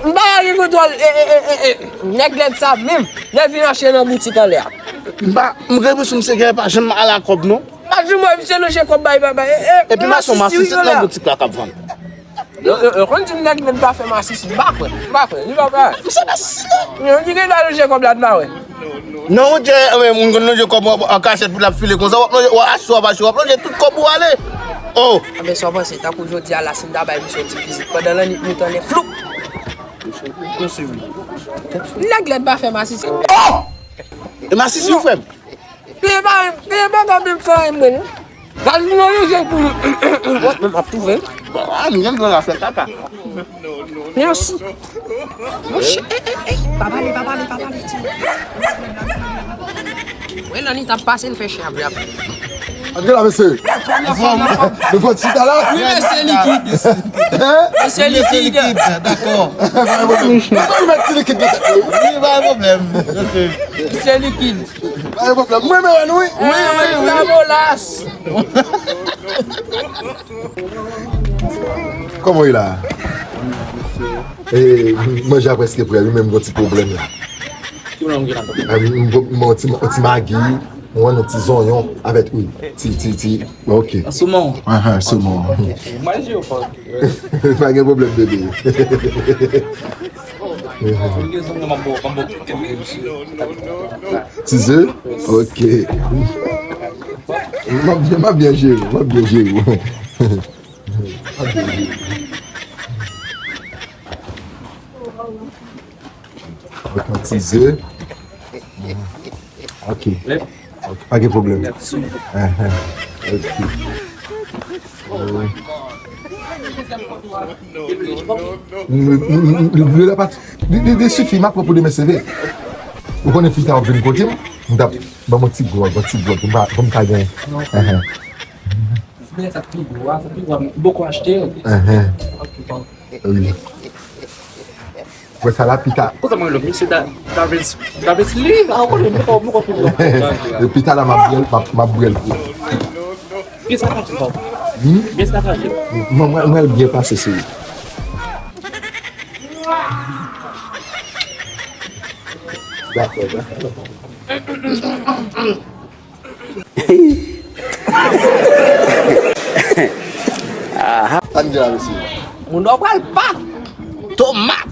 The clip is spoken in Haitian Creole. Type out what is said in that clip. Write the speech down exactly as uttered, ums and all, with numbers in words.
M pa gen kontwòl, e, e, e, e, e, nèg lèd sa menm, lè vin achte nan boutik anlè a. M pa, m gen enpresyon misye gen pa janm al a kòb non. Pa janm wè misye lonje kòb bay, bay, bay, e, e, epi mason masisi nan boutik la k ap vann. Yo, yo, yo konn di m nèg lèd pa fè masisi, m pa kwè, m pa kwè, li pa kwè. Misye masisi non. Yo di gen ta lonje kòb la, m pa wè. Non, ou di, eh, moun konn lonje kòb an, an kachèt pou l ap file konsa, w ap lonje, w ap achte, w ap achte, w ap lonje tout kòb ou ale. Oh! Anben sa w panse, tankou jodi a la, si m ta bay misye yon ti vizit, pandan lannwit mouton lè floup. Nèg lèd pa fè masisi. Oh! E masisi ou frè m? Peye pa, peye pa ka menm fè anyen mwen non. Gad nou nan yon jèn pou mwen. Mwen, mwen ap twouve. Bon, a, nou menm nou la fè kaka. Mèsi. Monchè, ey, ey, ey, pa pale, pa pale, pa pale, ti. Wè, nan li t ap pase, n fè chen apre, apre. Antre la, mesye. Nou fè ti talè. Wi, mesye likid. Hein? Mesye likid. Dakò. Pa gen pwoblèm. Mwen konn met ti likid nan tèt li. Wi, pa gen pwoblèm. Mesye likid. Pa gen pwoblèm. Mwen renmen wè nou, wi. Wi, wi, wi. Lamolas. Kòman w ye la? E, manje a prèske prè, wi, men m gen yon ti pwoblèm la. Ki pwoblèm w gen la? A, m, m, m, yon ti, yon ti magi, m wè yon ti zonyon avèk, wi, ti, ti, ti, ok. An soumon? Ahan, soumon. Ok. Manje yo fò. Pa gen pwoblèm, bebe. Ti ze? Ok. M ap, m ap byen jere w, m ap byen jere w. M ap byen jere w. Ok, yon ti ze. Ok. Ok, pa gen pwoblèm. Ahan. Ok. Li, li, li, li sifi, m ap pran pou demen seve. Ou konnen pita w ap vin kote m, m t ap ban m yon ti gwòg, yon ti gwòg, pou m pa, pou m pa gen. Ahan. Bèlè sa pi gwo, a, sa pi gwo, m poko achte l. Ahan. Ok, bon. Wi. Wè sa la pita. Kote mwen lòt, misye Da-, Davis, Davis li, a, ou konnen, m poko, m poko fini. E pita la, m ap bwè l, m ap, m ap bwè l pou ou. Byen sa ka fè. Hmm? Byen sa ka fè. Mwen, mwen, mwen, byen pase, seri. Dakò, dakò. Ann di la, mesye. Moun nan pral pa tomat.